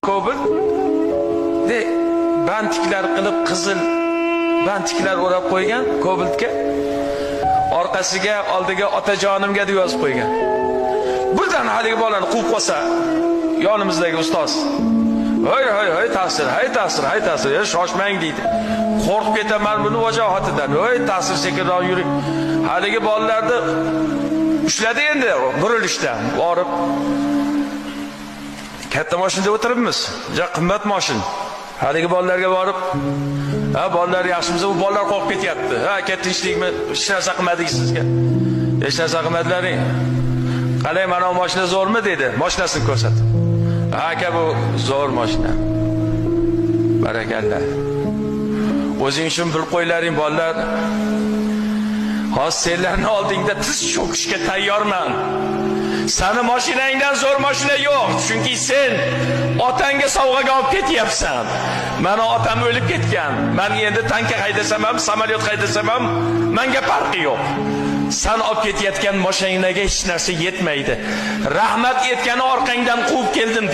Cobalt de bantiklar qilib, qizil bantiklar o'rab qo'ygan Cobaltga. Orqasiga, oldiga "Otajonimga" deb yozib qo'ygan. Birdan haligi bolani quvib qolsa yonimizdagi ustoz. "Hoy, hoy, hoy, taqsir, hay, taqsir, hay, taqsir, e, shoshmang", deydi. Qo'rqib ketaman buni vajohatidan. "Hoy, taqsir, sekinroq yuring." Haligi bolalarni ushladi endi burilishda. Borib katta mashinada o'tiribmiz. Ja qimmat mashin. Haligi bolalarga borib, "Ha, bolalar, yaxshimisiz?" U bolalar qo'rqib ketyapti. "Ha, aka, tinchlikmi? Hech narsa qilmadik sizga." "Hech narsa qilmadilaring. Qalay, mana bu mashina zo'rmi?" dedi. Mashinasini ko'rsatib. "Ha, aka, bu zo'r mashina. Barakalla. O'zing uchun bilib qo'ylaring, bolalar. Hozir senlarni oldingda tiz cho'kishga tayyorman. Sani mashinangdan zo'r mashina yo'q, chunki sen otangga sovg'aga olib ketyapsan. Mani otam o'lib ketgan. Men endi tanka haydasam ham, samolyot haydasam ham menga farqi yo'q. San olib ketayotgan mashinaga hech narsa yetmaydi. Rahmat aytgani orqangdan quvib keldim."